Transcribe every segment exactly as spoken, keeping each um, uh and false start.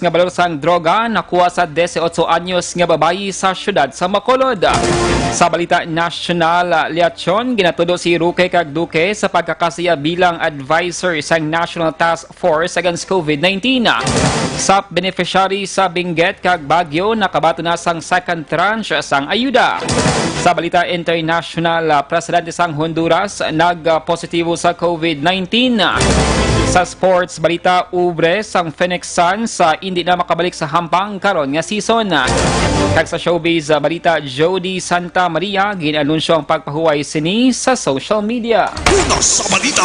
nga balor sang droga nakuha sa disiotso anyos nga babayi sa siyudad sa Bacolod. Sa balita nasyonal, Liachon, ginatudo si Roque kag Duque sa pagkakasiya bilang adviser sang National Task Force Against COVID nineteen. Sa beneficiary sa Benguet kag Baguio, nakabaton na sang second tranche sang ayuda. Sa balita international, Presidente sang Honduras nagpositibo sa COVID nineteen. Sa sports balita, ubre sang Phoenix Suns, ah, indi na makabalik sa hampang karon nga season. Kag sa showbiz, ah, balita, Jody Santa Maria, gin-anunsyo ang pagpahuway sini sa social media. Una sa balita,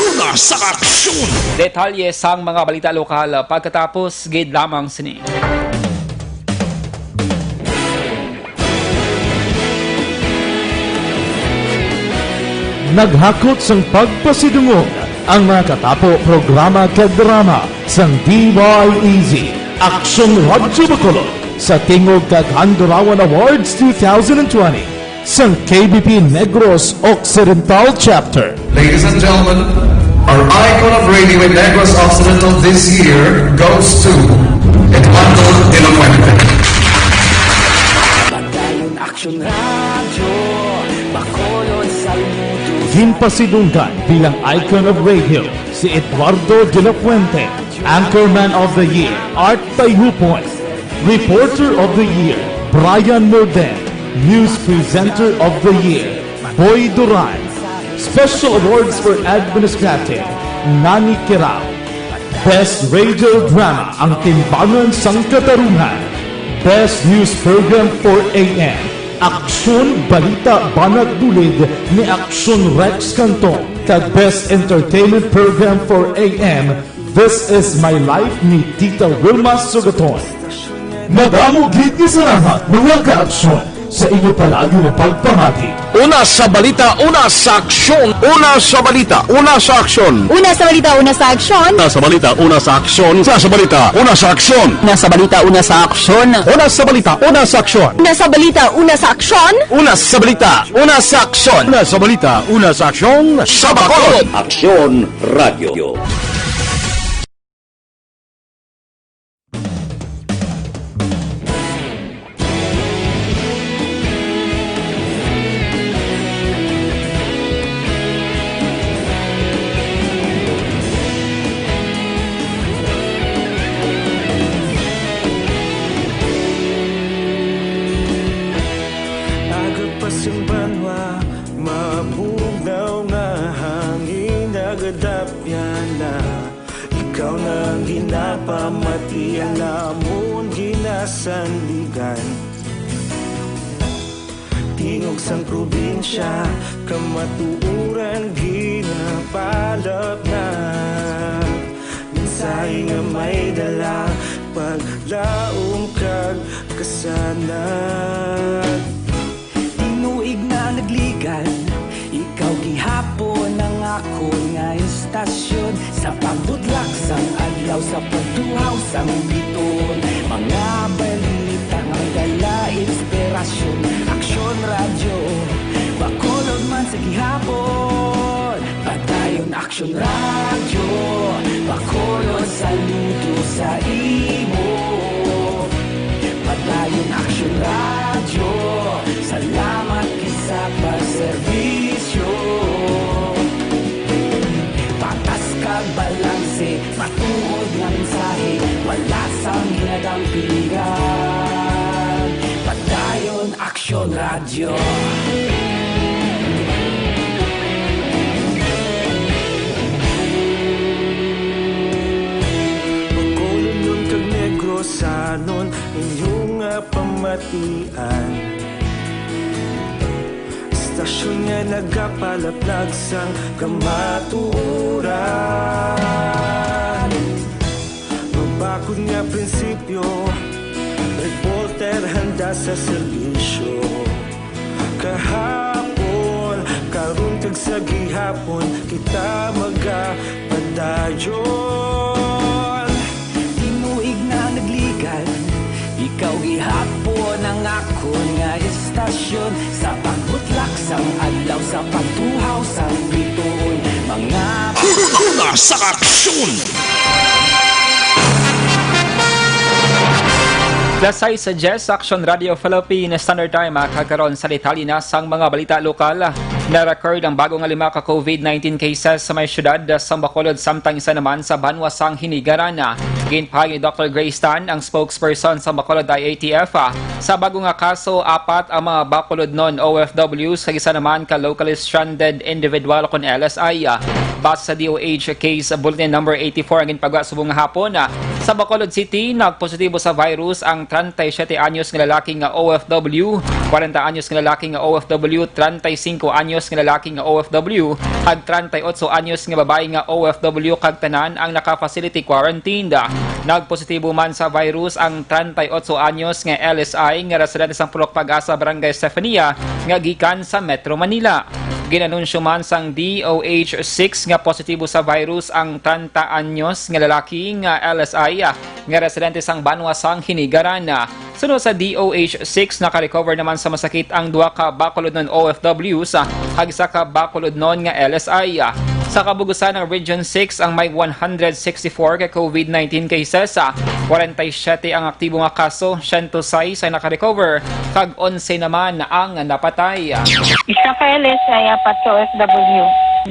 una sa aksyon. Detalye sang mga balita lokal, ah, pagkatapos gid lamang sini. Naghakot sang pagpasidungog ang mga katapo, programa kag drama sang D Y E Z, Aksyon Radyo Bacolod, sa Tingog kag Handurawan Awards two thousand twenty sang K B P Negros Occidental Chapter. Ladies and gentlemen, our icon of radio in Negros Occidental this year goes to Eduardo de la Fuente. Padayon Aksyon Radyo, Bacolod, saludo. Ginpasidunggan bilang icon of radio si Eduardo de la Fuente, Anchorman of the Year, Art Tayhupon, Reporter of the Year, Brian Morden, News Presenter of the Year, Boy Duran, Special Awards for Administrative, Nani Kirao, Best Radio Drama, Ang Timbangan sang Katarungan, Best News Program, four A M, Aksyon Balita Banat Bulid ni Aksyon Rex Canton, kag Best Entertainment Program, four A M, This Is My Life ni Tita Wilma Sugaton. Madamo gid nga salamat, mga kaaksyon, sa inyo palagi nga pagpamati. Una sa balita, una sa aksyon. Una sa balita, una sa aksyon. Una sa balita, una sa aksyon. Una sa balita, una sa aksyon. Una sa balita, una sa aksyon. Una sa balita, una sa aksyon. Una sa balita, una sa aksyon. Una sa balita, una sa aksyon. Una sa balita, una sa aksyon. Una sa balita, una sa aksyon. Sa Bacolod. Aksyon Radio. Agak pa sing banwa, mabugnaw nga hangin, nagadapyan na. Ikaw na ang ginapamati, ang namon ginasandigan. Tingog sang probinsya, kamatuoran ginapalapnag. Mensahe nga may dala, paglaom kag kasanag. Tinuig na nagligan, ikaw gihapon ang akon nga istasyon. Sa pagbutlak sang adlaw, sa pagtuhaw sang bituon, mga balita nga dala inspirasyon. Aksyon Radyo, Bacolod man sa gihapon. Padayon Aksyon Radyo, Bacolod, saludo sa imo. Padayon Aksyon Radyo, salamat gid sa pagserbisyo. Patas kag balanse, matuod nga mensahe, wala sang ginadampigan. Padayon Aksyon Radyo. Bacolodnon kag Negrosanon, inyo nga pamatian. Istasyon nga nagapalaplag sang kamatuoran. Mabakod nga prinsipyo, reporter handa sa serbisyo. Kahapon, karon kag sa gihapon, kita magapadayon. Tinuig na nagligan, ikaw gihapon ang akon nga istasyon. Sa pagbutlak sang adlaw, sa pagtuhaw sang bituon, mga Una sa aksyon. Alas sais sa diyes, Action Radio Philippine Standard Time, ah, kag karon sa detalye na sang mga balita lokal. Na-record ang bago nga lima ka COVID nineteen cases sa may siyudad sa Bacolod, samtang isa naman sa banwa sang Hinigaran. Ginpahayag ni Doctor Grace Tan, ang spokesperson sa Bacolod I A T F, ah, sa bago nga kaso, apat ang mga Bacolodnon O F Ws kag isa naman ka locally stranded individual kon L S I. Base sa D O H Case Bulletin Number eighty-four ang ginpagwa subong nga hapon, ah, sa Bacolod City, nagpositibo sa virus ang treinta y siete anyos nga lalaki nga O F W, kwarenta anyos nga lalaki nga O F W, treinta y cinco anyos nga lalaki nga O F W, kag treinta y ocho anyos nga babayi nga O F W, kag tanan ang naka-facility quarantined. Nagpositibo man sa virus ang treinta y ocho anyos nga L S I nga residente sang Purok Pag-asa, Barangay Stefania, nga gikan sa Metro Manila. Ginanunsyo man sang D O H six nga positibo sa virus ang treinta anyos nga lalaki nga L S I, ah, nga residente sang banwa sang Hinigaran. Suno sa D O H six, naka-recover naman sa masakit ang duha ka Bacolodnon O F Ws, ah, kag isa ka Bacolodnon nga L S I. Sa kabugusan, ang Region six ang may one hundred sixty-four ka COVID nineteen cases, ah, kwarenta y siyete ang aktibo nga kaso, siyento sais ang naka-recover, kag onse naman ang napatay. Isa ka L S I, apat ka O F W.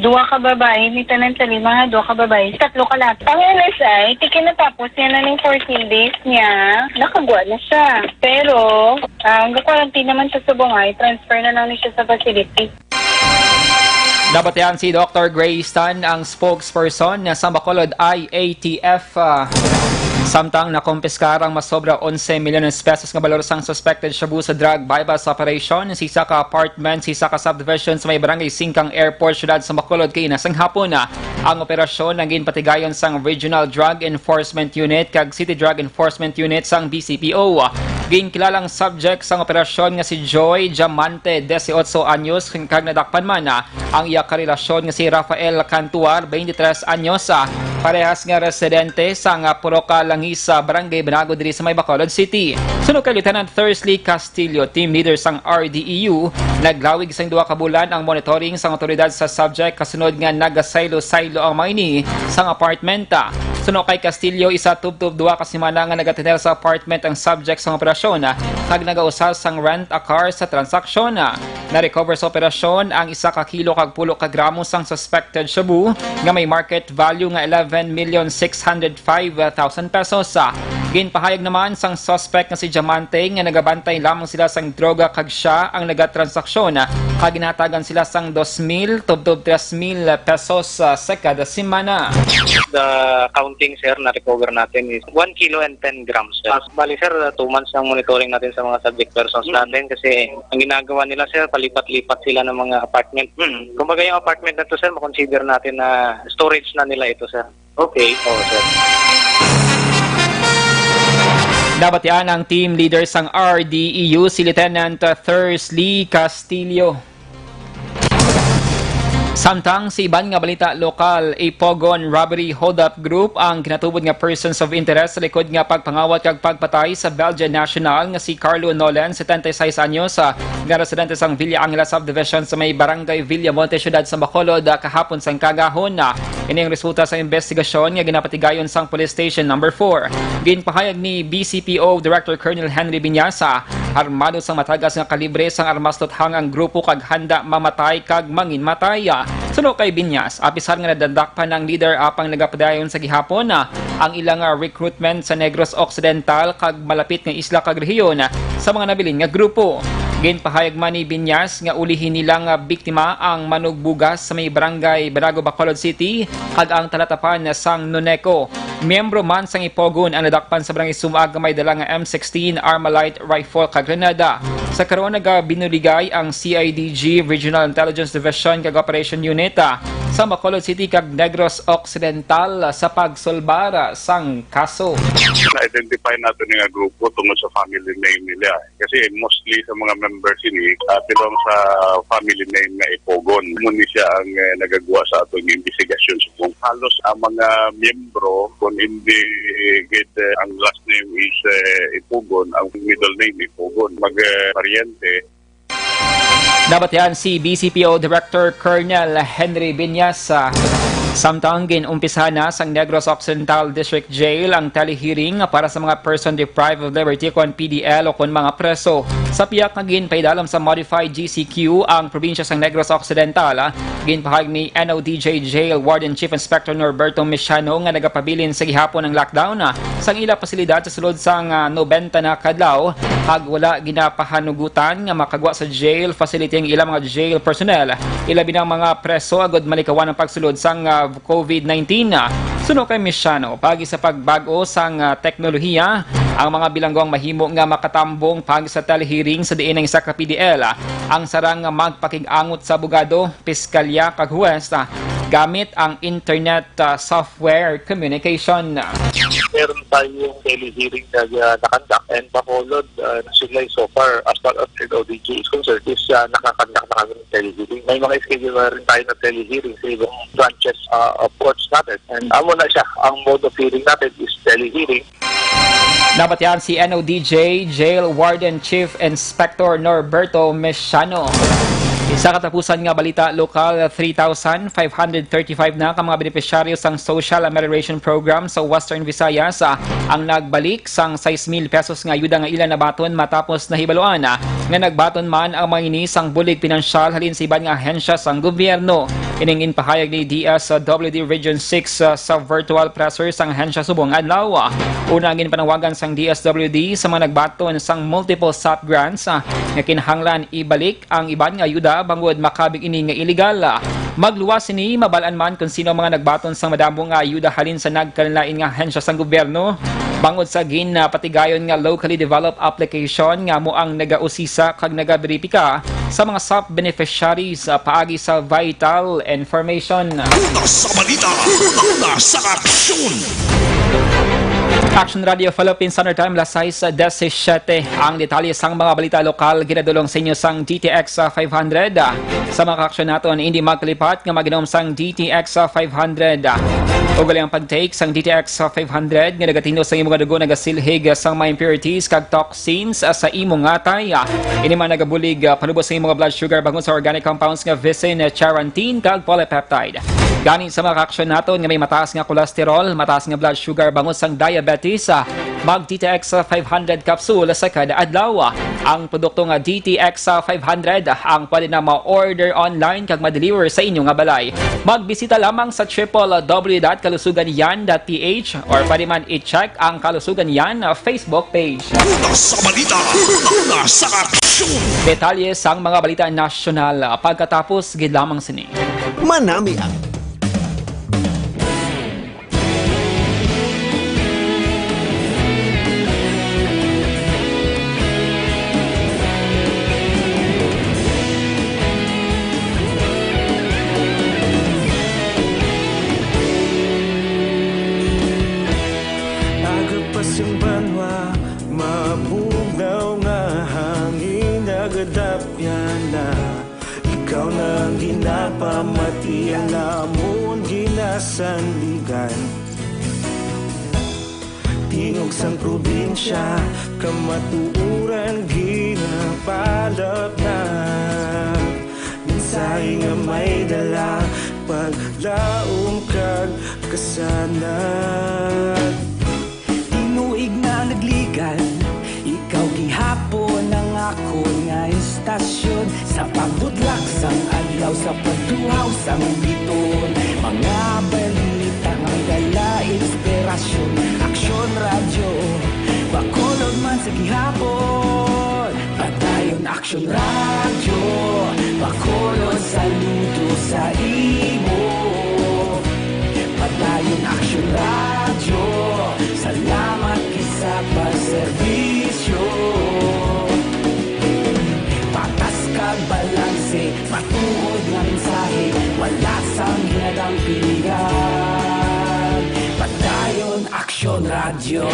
Duha ka babayi, may tanan sa lima nga duha ka babayi, tatlo ka lalaki. Ang L S I, ti kinatapos niya na ning fourteen days niya, nakagwa na siya. Pero, ah, ang quarantine naman sa subong ay transfer na lang ni siya sa facility. Nabatian si Doctor Grace Tan, ang spokesperson sa Bacolod I A T F. Ah, samtang nakumpiskar ang masobra onse milyones pesos nga balor sang suspected shabu sa drug buy-bust operation sa isa ka apartment sa isa ka subdivision sa may barangay Singkang Airport, siyudad sa Bacolod, kaina sang hapon. Ah, ang operasyon ang ginpatigayon sang Regional Drug Enforcement Unit kag City Drug Enforcement Unit sang B C P O. Ginkilalang subject sang operasyon nga si Joy Diamante, dieciocho anyos, kag nadakpan man, ah, ang iya karelasyon nga si Rafael Cantuar, twenty-tres anyos, ah, parehas nga residente sang, ah, Purok Langis, ah, Barangay Banago, diri sa may Bacolod City. Suno kay Lieutenant Thursley Castillo, team leader sang R D E U, naglawig sang duha ka bulan ang monitoring sang awtoridad sa subject, kasunod nga nagasaylo-saylo ang mga ini sang apartment. Suno kay Castillo, isa tubtob duha ka semana nga nagatener sa apartment ang subject sang operasyon, kag nagausa sang rent a car sa transaksyon. Na-recover sa operasyon ang isa ka kilo kag pulo ka gramo sang suspected shabu nga may market value nga eleven million six hundred five thousand pesos. Ginpahayag naman sang suspect nga si Diamante nga nagabantay lamang sila sang droga kag siya ang nagatransaksyon, kag ginahatagan sila sang dos mil tubtob tres mil pesos, ah, sa kada semana. The counting, sir, na-recover natin is one kilo and ten grams, sir. Mas, bali, sir, two months ng monitoring natin sa mga subject persons Mm. natin kasi ang ginagawa nila, sir, palipat-lipat sila ng mga apartment. Mm. Kumbaga, yung apartment na to, sir, makonsider natin na storage na nila ito, sir. Okay. Oo, sir. Nabatian ang team leader sang R D E U, si Lieutenant Thursley Castillo. Samtang sa iban nga balita lokal, Ipogon Robbery Holdup Group ang kinatubod nga persons of interest sa likod nga pagpangawat kag pagpatay sa Belgian national nga si Carlo Nolan, setenta y seis anyos, ah, nga residente sang Villa Angela Subdivision sa may Barangay Villamonte, siyudad sa Bacolod, ah, kahapon sang kagahon. Ah, ini ang resulta sa investigasyon nga ginapatigayon sang Police Station Number Four. Ginpahayag ni B C P O Director Colonel Henry Binyasa, armado sang matagas nga kalibre sang armas luthang ang grupo kag handa mamatay kag manginmatay. Suno kay Binyas, apisar nga nadadakpan ang leader apang nagapadayon sa gihapon, ah, ang ilang, ah, recruitment sa Negros Occidental kag malapit nga isla kag rehiyon, ah, sa mga nabilin nga grupo. Ginpahayag man ni Binyas nga ulihi nila nga biktima ang manugbugas sa may barangay Banago, Bacolod City, kag ang talatapan sang Noneco. Miyembro man sang Ipogon ang nadakpan sa barangay Sumaag nga may dala nga M sixteen, Armalite, rifle, kag granada. Sa karon, nagabinuligay ang C I D G Regional Intelligence Division kag Operation Unit, ah, sa Bacolod City kag Negros Occidental, ah, sa pagsulbar, ah, sang kaso. Na-identify nato ni nga grupo tungod sa family name nila. Kasi mostly sa mga members ini, ah, belong sa family name nga Ipogon. Amo ni siya ang, eh, nagagwa sa atong investigasyon. So, kung halos ang mga miyembro, kung hindi gid, eh, ang last name is, eh, Ipogon, ang middle name Ipogon. Mag, eh, paryente. Nabatian si B C P O Director Colonel Henry Binyasa. Samtang gin-umpisahan na sang Negros Occidental District Jail ang telehearing para sa mga person deprived of liberty kon P D L o kon mga preso. Sa pihak nga ginpaidalom sa Modified G C Q ang probinsya sang Negros Occidental, ginpahayag ni N O D J Jail Warden Chief Inspector Norberto Mesiano nga nagapabilin sa gihapon ang lockdown sang ila pasilidad sa sulod sang, ah, nobenta na ka adlaw, kag wala ginapahanugutan nga makagwa sa jail facility ang ilang mga jail personnel, ilabi na ang mga preso, agud malikawan ang pagsulod sang, ah, COVID nineteen. Suno kay Mesiano, paagi sa pagbag-o sang, ah, teknolohiya, ang mga bilanggo ang mahimo nga makatambong paagi sa telehearing sa diin ang isa ka P D L, ah, ang sarang nga magpakig-angot sa abogado, piskalya, kag huwes, ah, gamit ang internet, ah, software communication. Meron tayong telehearing na, uh, nakandak, and Bacolod, uh, sila so far, as far as N O D J is concerned, is, uh, nakakandak na kami ng telehearing. May mga schedule na rin tayo na telehearing sa ibang branches, uh, of courts natin. And amo na siya, ang mode of hearing natin is telehearing. Nabatian si N O D J Jail Warden Chief Inspector Norberto Mesiano. Sa katapusan nga balita lokal, three thousand five hundred thirty-five na ka mga benepisyaryo sang Social Amelioration Program sa Western Visayas, ah, ang nagbalik sang sais mil pesos nga ayuda nga ila nabaton matapos nahibaluan, ah, nga nagbaton man ang mga ini sang bulig pinansyal halin sa iban nga ahensya sang gobyerno. Ining ginpahayag ni D S W D Region six, ah, sa virtual presser sang ahensya subong adlaw. Una, ginpanawagan sang D S W D sa mga nagbaton sang multiple sap grants, ah, nga kinahanglan ibalik ang iban nga ayuda bangod makabig ini nga iligal. Magluwas sini, mabal-an man kon sino ang mga nagbaton sang madamo nga ayuda halin sa nagkalain-lain nga ahensya sang gobyerno. Bangod sa ginapatigayon nga locally developed application nga amo ang nagausisa kag nagaberipika sa mga sap beneficiaries, ah, paagi sa vital information. Una sa balita, una sa aksyon. Action Radio Philippines Standard Time, las sais disisyete. Ang detalye sang mga balita lokal ginadulong sa inyo sang D T X five hundred. Sa mga kaaksyon naton, hindi magkalipat nga mag-inom sang D T X five hundred. Ug gali ang pag-take sang D T X five hundred nga nagatino sa imong dugo, nagasilhig sang mga impurities kag toxins sa imong atay. Ini man nagabulig, ah, panubos sa imong blood sugar bangod sa organic compounds nga vicin, charantin, kag polypeptide. Gani, sa mga kaaksyon naton nga may mataas nga cholesterol, mataas nga blood sugar bangod sang diabetes, ah, mag D T X five hundred capsule sa kada adlaw. Ang produkto nga D T X five hundred ang pwede na ma-order online kag ma-deliver sa inyo nga balay. Magbisita lamang sa triple W dot kalusugan yan dot P H or pwede man i-check ang Kalusugan Yan Facebook page. Una sa balita, una sa aksyon. Detalye sang mga balita nasyonal pagkatapos gid lamang sini. Manami ang Aga pa sang banwa, mabugnaw nga hangin, nagadapyan na. Ikaw na ang ginapamati, ang amon ginasandigan. Tingog sang probinsya, kamatuoran ginapalapnag. Mensahe nga may dala, paglaom kag kasanag. Tinuig na nagligan, ikaw gihapon ang akon nga istasyon. Sa pagbutlak sang adlaw, sa pagtuhaw sang biton, mga balita nga dala inspirasyon. Aksyon Radyo, Bacolod man sa gihapon. Padayon Aksyon Radyo, Bacolod, saludo sa imo. Padayon Aksyon Radyo, salamat sa pagserbisyo. Patas kag balanse, matuod nga mensahe, wala sang hinadang piligan. Padayon Aksyon Radyo.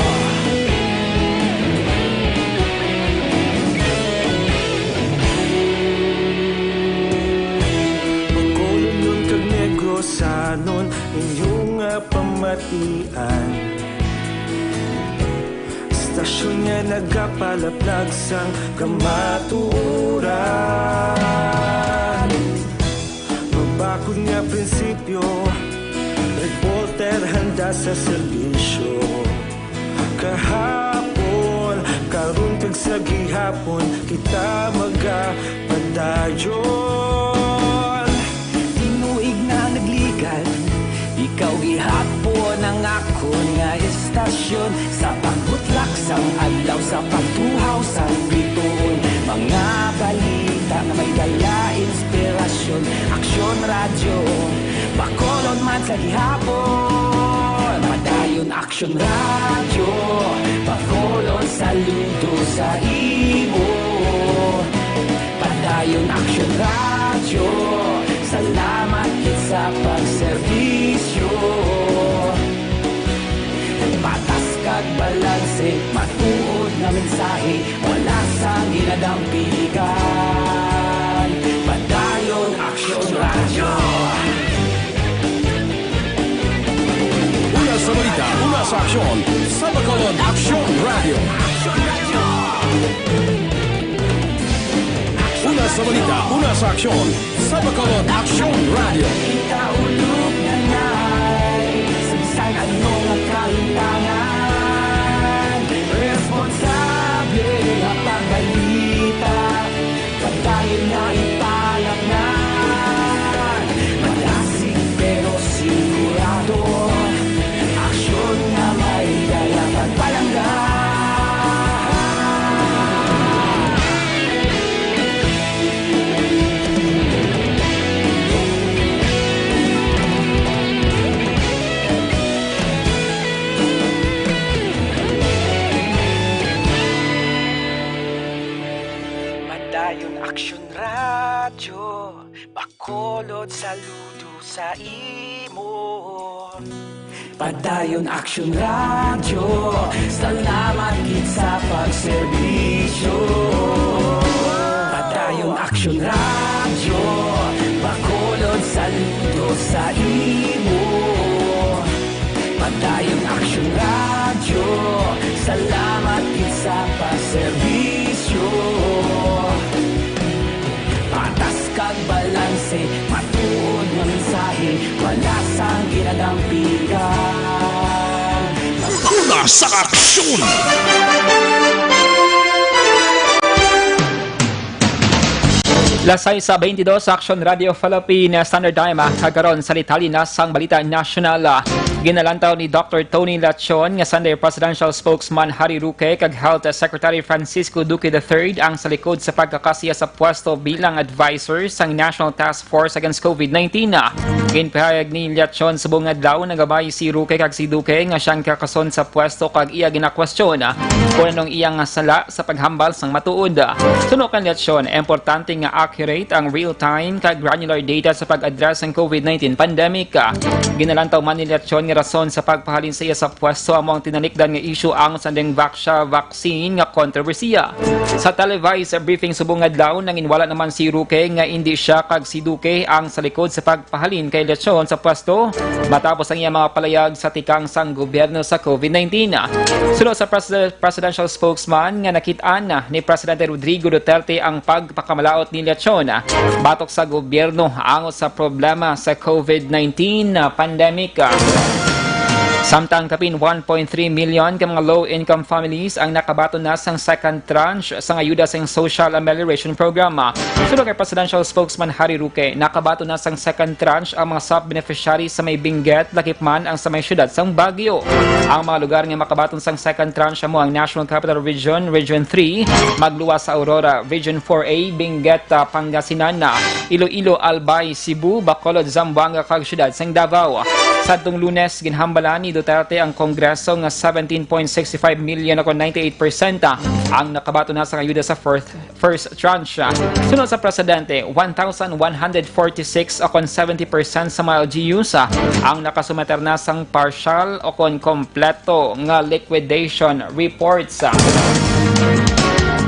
Bacolodnon kag Negrosanon, inyo nga pamatian. Istasyon nga nagapalaplag sang kamatuoran. Mabakod nga prinsipyo, sa serbisyo. Kahapon, karon kag sa gihapon, kita magapadayon. Tinuig na nagligan, ikaw gihapon ang akon nga estasyon. Sa pagbutlak sang adlaw, sa pagtuhaw sang bituon, mga balita nga may dala inspirasyon. Aksyon Radyo, Bacolod man sa gihapon. Padayon Aksyon Radyo, Bacolod, saludo sa imo. Padayon Aksyon Radyo, salamat gid sa pagserbisyo. Patas kag balanse, matuod nga mensahe, wala sang ginadampigan. Padayon Aksyon Radyo. Una sa balita, una sa aksyon, sa Bacolod Aksyon Radyo. Una sa balita, una sa aksyon, sa Bacolod Aksyon Radyo. Ikaulog na na'y sa bisan ano nga kahintangan. Responsable nga pagbalita, padayon nga ipalapnan. Malasig pero sigurado, aksyon nga may dala pagpalangga. Padayon Aksyon Radyo, Bacolod, saludo sa imo. Padayon Aksyon Radyo, salamat gid sa pagserbisyo. Padayon Aksyon Radyo, Bacolod, saludo sa imo. Padayon Aksyon Radyo, salamat gid sa pagserbisyo. Patas kag balanse, matuod nga mensahe, wala sang ginadampigan. Una sa aksyon! Las sais sa veintidós, Action Radio Philippine Standard Time, ah, kag karon sa detalye na sang balita nasyonal, ah. Ginalantaw ni Doctor Tony Lachon nga Sunday Presidential Spokesman Harry Roque kag Health Secretary Francisco Duque the third ang sa likod sa pagkakasiya sa pwesto bilang advisor sang National Task Force Against COVID nineteen. Ginpahayag ni Lachon subong adlaw nga gabay si Roque kag si Duque nga siyang kakason sa pwesto kag iya ginakwestiyon kung anong iyang sala sa paghambal sang matuod. Suno kan Lachon, importante nga accurate ang real-time kag granular data sa pag-address sang COVID nineteen pandemic. Ginalantaw man ni Lachon nga rason sa pagpahalin sa iya sa pwesto amo ang tinalikdan nga issue ang sa Dengvaxia vaccine nga kontrobersiya. Sa televised briefing subong adlaw, nanginwala naman si Roque nga indi siya kag si Duque ang sa likod sa pagpahalin kay Lachon sa pwesto matapos ang iyang mga palayag sa tikang sang gobyerno sa COVID nineteen. Suno sa pres-, presidential spokesman nga nakit-an ni Presidente Rodrigo Duterte ang pagpakamalaot ni Lachon batok sa gobyerno angot sa problema sa COVID nineteen pandemic. Samtang kapin one point three million ka mga low-income families ang nakabaton na sang second tranche sang ayuda sang Social Amelioration Program. Suno kay Presidential Spokesman Harry Roque, nakabaton na sang second tranche ang mga sub-beneficiaries sa may Benguet, lakip man ang sa may siyudad sang Baguio. Ang mga lugar nga makabaton sang second tranche amo ang National Capital Region, Region three, magluwas sa Aurora, Region four A, Benguet, ah, Pangasinan, Iloilo, Albay, Cebu, Bacolod, Zamboanga, kag siyudad sang Davao. Sadtong Lunes, ginhambalan ni Duterte ang Kongreso nga seventeen point six five million o ninety-eight percent ang nakabaton na sang ayuda sa first, first tranche. Suno sa presidente, one thousand one hundred forty-six o seventy percent sa mga L G Us ang nakasumeter na sang partial o kompleto nga liquidation reports.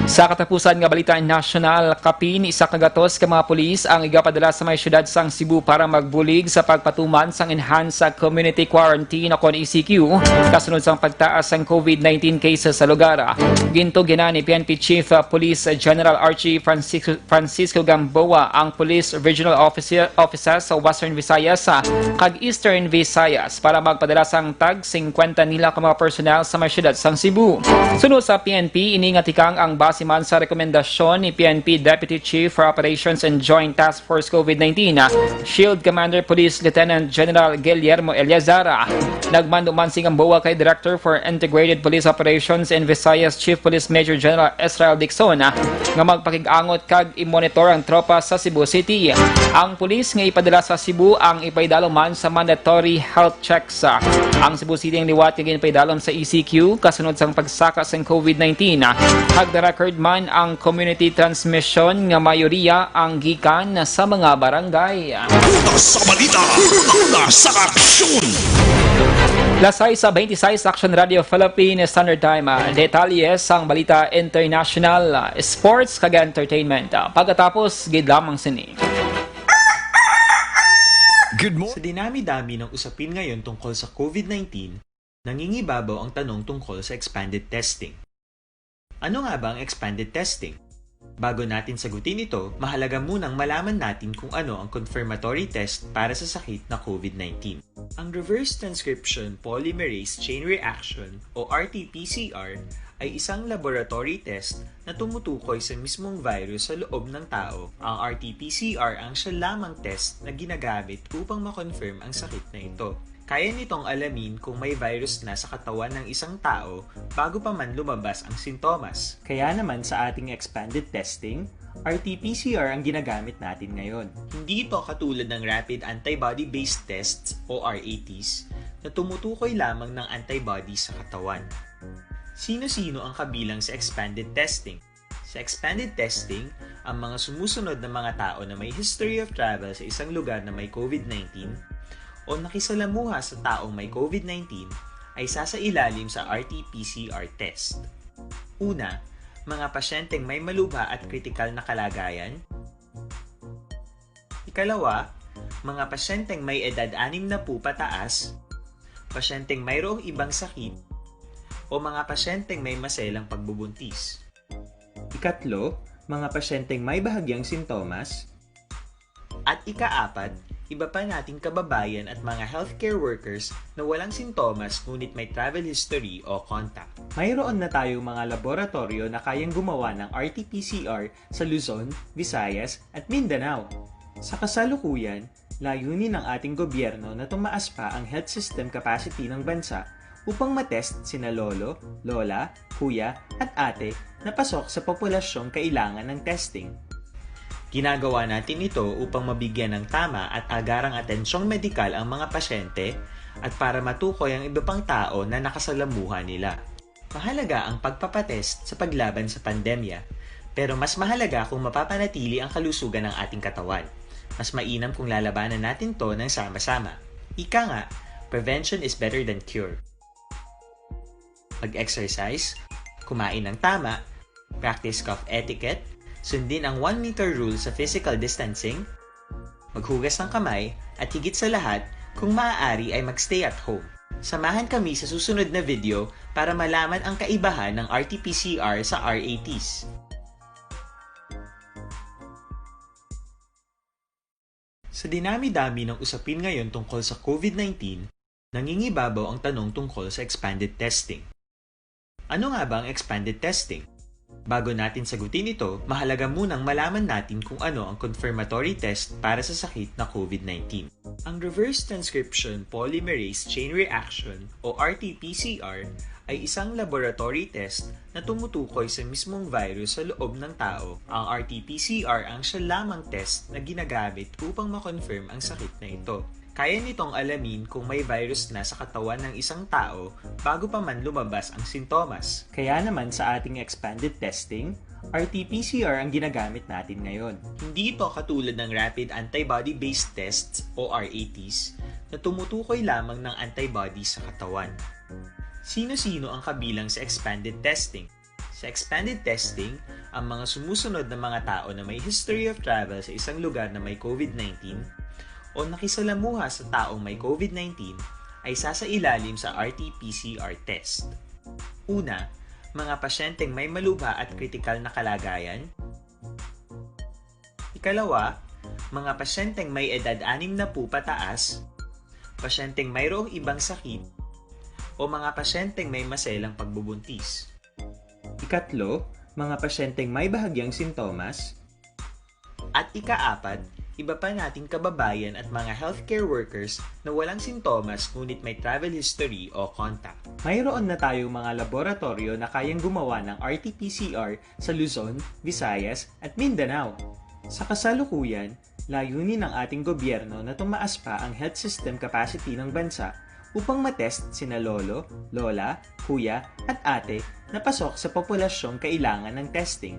Sa katapusan nga balita nasyonal, kapin isa ka gatos ka mga pulis ang igapadala sa may siyudad sang Cebu para magbulig sa pagpatuman sang enhanced community quarantine o kon E C Q, kasunod sang pagtaas sang COVID nineteen cases sa lugar. Gintugyan ni P N P Chief, uh, Police General Archie Francisco, Francisco Gamboa ang Police Regional Officer, Offices sa Western Visayas, uh, kag Eastern Visayas para magpadala sang tag singkwenta nila ka mga personnel sa may siyudad sang Cebu. Sunod sa P N P, ini nga tikang ang base man sa rekomendasyon ni P N P Deputy Chief for Operations and Joint Task Force COVID nineteen, Shield Commander Police Lieutenant General Guillermo Eleazar. Nagmando man si Gamboa kay Director for Integrated Police Operations in Visayas, Chief Police Major General Israel Dixon, nga magpakig-angot kag i-monitor ang tropa sa Cebu City. Ang pulis nga ipadala sa Cebu ang ipaidalom man sa mandatory health checks. Ang Cebu City ang liwat nga ginpaidalom sa E C Q kasunod sang pagsaka sang COVID nineteen. Kag na-record man ang community transmission nga mayoriya ang gikan sa mga barangay. Una sa balita, una sa aksyon. Las sais sa twenty-sais, Action Radio Philippine Standard Time. Ah, detalye sang balita international, ah, sports, kag entertainment. Ah, pagkatapos gid lamang sini. Good morning. Sa dinami-dami ng usapin ngayon tungkol sa COVID nineteen, nangingibabaw ang tanong tungkol sa expanded testing. Ano nga ba ang expanded testing? Bago natin sagutin ito, mahalaga munang malaman natin kung ano ang confirmatory test para sa sakit na COVID nineteen. Ang reverse transcription polymerase chain reaction o R T P C R ay isang laboratory test na tumutukoy sa mismong virus sa loob ng tao. Ang R T P C R ang siya lamang test na ginagamit upang ma-confirm ang sakit na ito. Kaya nitong alamin kung may virus na sa katawan ng isang tao bago pa man lumabas ang sintomas. Kaya naman sa ating expanded testing, R T P C R ang ginagamit natin ngayon. Hindi ito katulad ng rapid antibody-based tests o R A Ts na tumutukoy lamang ng antibodies sa katawan. Sino-sino ang kabilang sa expanded testing? Sa expanded testing, ang mga sumusunod na mga tao na may history of travel sa isang lugar na may COVID nineteen o nakisalamuha sa taong may COVID nineteen ay sasailalim sa R T P C R test. Una, mga pasyenteng may malubha at kritikal na kalagayan. Ikalawa, mga pasyenteng may edad anim na pupataas, pasyenteng mayroong ibang sakit, o mga pasyenteng may maselang pagbubuntis. Ikatlo, mga pasyenteng may bahagyang sintomas. At ikaapat, iba pa nating kababayan at mga healthcare workers na walang sintomas ngunit may travel history o contact. Mayroon na tayong mga laboratoryo na kayang gumawa ng R T P C R sa Luzon, Visayas, at Mindanao. Sa kasalukuyan, layunin ng ating gobyerno na tumaas pa ang health system capacity ng bansa upang matest sina lolo, lola, kuya, at ate na pasok sa populasyong kailangan ng testing. Ginagawa natin ito upang mabigyan ng tama at agarang atensyong medikal ang mga pasyente at para matukoy ang iba pang tao na nakasalamuha nila. Mahalaga ang pagpapatest sa paglaban sa pandemya, pero mas mahalaga kung mapapanatili ang kalusugan ng ating katawan. Mas mainam kung lalabanan natin 'to ng sama-sama. Ika nga, prevention is better than cure. Mag-exercise, kumain ng tama, practice cough etiquette, sundin ang one meter rule sa physical distancing, maghugas ng kamay, at higit sa lahat, kung maaari ay mag-stay at home. Samahan kami sa susunod na video para malaman ang kaibahan ng R T P C R sa R A Ts. Sa dinami-dami ng usapin ngayon tungkol sa COVID nineteen, nangingibabaw ang tanong tungkol sa expanded testing. Ano nga ba ang expanded testing? Bago natin sagutin ito, mahalaga munang malaman natin kung ano ang confirmatory test para sa sakit na COVID nineteen. Ang reverse transcription polymerase chain reaction o R T P C R ay isang laboratory test na tumutukoy sa mismong virus sa loob ng tao. Ang R T P C R ang siya lamang test na ginagamit upang ma-confirm ang sakit na ito. Kaya nitong alamin kung may virus na sa katawan ng isang tao bago pa man lumabas ang sintomas. Kaya naman sa ating expanded testing, R T P C R ang ginagamit natin ngayon. Hindi ito katulad ng rapid antibody-based tests o R A Ts na tumutukoy lamang ng antibody sa katawan. Sino-sino ang kabilang sa expanded testing? Sa expanded testing, Ang mga sumusunod na mga tao na may history of travel sa isang lugar na may COVID nineteen o nakisalamuha sa taong may COVID nineteen ay sasailalim sa R T P C R test. Una, mga pasyenteng may malubha at kritikal na kalagayan. Ikalawa, mga pasyenteng may edad anim na po pataas, pasyenteng mayroong ibang sakit, o mga pasyenteng may maselang pagbubuntis. Ikatlo, mga pasyenteng may bahagyang sintomas. At ikaapat, iba pa nating kababayan at mga healthcare workers na walang sintomas ngunit may travel history o contact. Mayroon na tayong mga laboratoryo na kayang gumawa ng R T P C R sa Luzon, Visayas, at Mindanao. Sa kasalukuyan, layunin ng ating gobyerno na tumaas pa ang health system capacity ng bansa upang matest sina lolo, lola, kuya, at ate na pasok sa populasyong kailangan ng testing.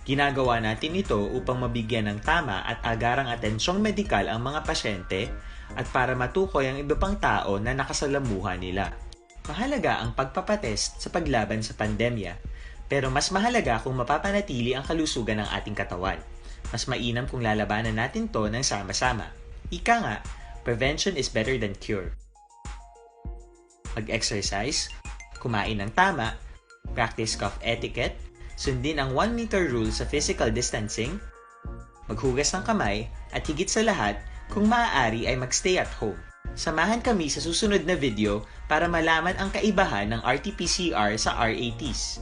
Ginagawa natin ito upang mabigyan ng tama at agarang atensyong medikal ang mga pasyente at para matukoy ang iba pang tao na nakasalamuha nila. Mahalaga ang pagpapatest sa paglaban sa pandemya, pero mas mahalaga kung mapapanatili ang kalusugan ng ating katawan. Mas mainam kung lalabanan natin 'to ng sama-sama. Ika nga, prevention is better than cure. Mag-exercise, kumain ng tama, practice cough etiquette, sundin ang one meter rule sa physical distancing, maghugas ng kamay, at higit sa lahat, kung maaari ay mag-stay at home. Samahan kami sa susunod na video para malaman ang kaibahan ng R T P C R sa R A Ts.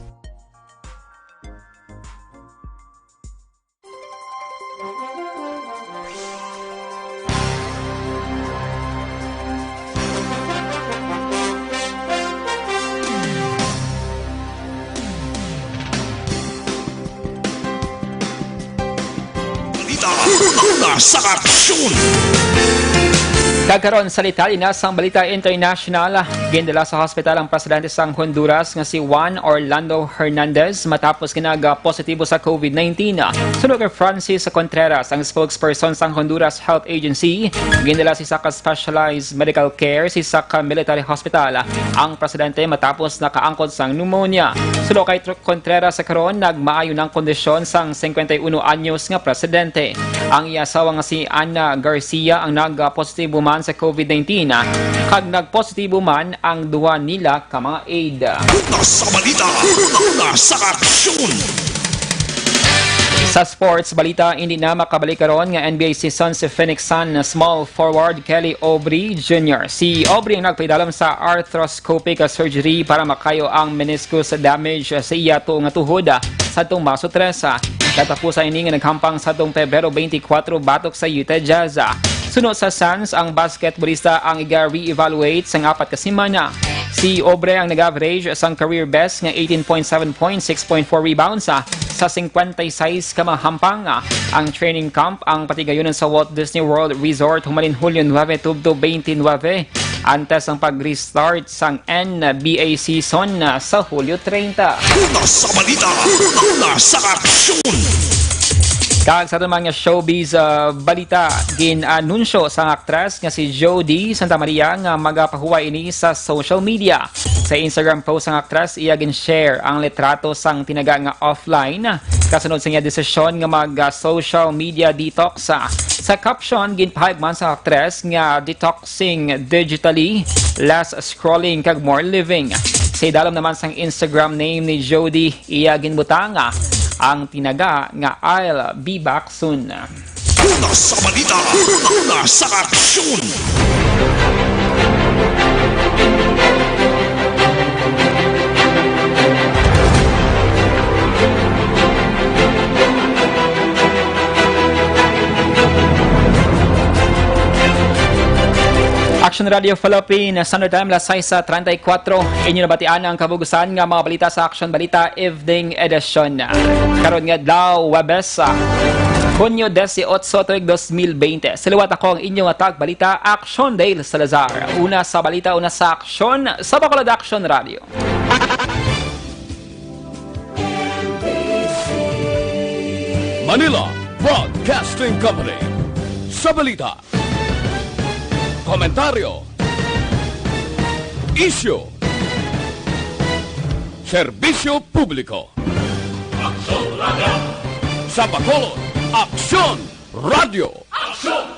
Balita una sa aksyon. Kag karon sa detalye na sang balita international, gindala sa hospital ang presidente sang Honduras nga si Juan Orlando Hernandez matapos nga nag-positibo sa COVID nineteen. Suno kay Francis Contreras, ang spokesperson sang Honduras Health Agency, gindala sa isa ka specialized medical care sa isa ka military hospital ang presidente matapos nakaangkon sang pneumonia. Suno kay Tr-, Contreras, sa karon nagmaayo na ang kondisyon sang singkwenta y uno anyos nga presidente. Ang iya asawa nga si Ana Garcia ang nagpositibo man sa COVID nineteen, kag nagpositibo man ang duha nila ka mga aide. Una sa balita, una sa aksyon. Sa sports balita, hindi na makabalik karon nga N B A season si Phoenix Sun small forward Kelly Oubre Junior. Si Oubre ang nagpaidalom sa arthroscopic surgery para makayo ang meniscus damage sa iya tuo nga tuhod sadtong Marso tres. Katapusan ini nga naghampang sadtong Pebrero twenty-four batok sa Utah Jazz. Suno sa Suns, ang basketballista ang iga-re-evaluate sang apat ka semana. Si Oubre ang nag-average sang career best nga eighteen point seven points, six point four rebounds, ah, sa singkwenta y sais ka mga hampang. Ang training camp ang patigayunan sa Walt Disney World Resort humalin Hulyo nuebe tubtob twenty-nine, antes ang pag-restart sang N B A season, ah, sa Hulyo treinta. Una sa balita, una sa aksyon. Kag sa aton mga showbiz, ah, balita, gin-anunsyo sang aktres nga si Jody Santa Maria nga magapahuway ini sa social media. Sa Instagram post sang aktres, iya gin-share ang litrato sang tinaga nga offline kasunod sa iya desisyon nga mag, ah, social media detox. Sa caption, ginpahayag man sa aktres nga detoxing digitally, less scrolling kag more living. Sa idalom naman sang Instagram name ni Jody, iya ginbutang ang tinaga nga I'll be back soon. Una sa balita, una sa aksyon. Action Radio Philippines, Standard Time, alas sais treinta y cuatro. Inyo nabatian ang kabug-usan nga mga balita sa Action Balita Evening Edition. Karon nga adlaw, Huwebes, ah, Hunyo dieciocho, tuig dos mil veinte. Sa liwat, ako ang inyo nga tagbalita, Action Dale Salazar. Una sa balita, una sa aksyon, sa Bacolod Action Radio. Manila Broadcasting Company. Sa balita, komentaryo, isyu, serbisyo publiko. Aksyon Sa Bacolod, Aksyon! Radyo! Aksyon!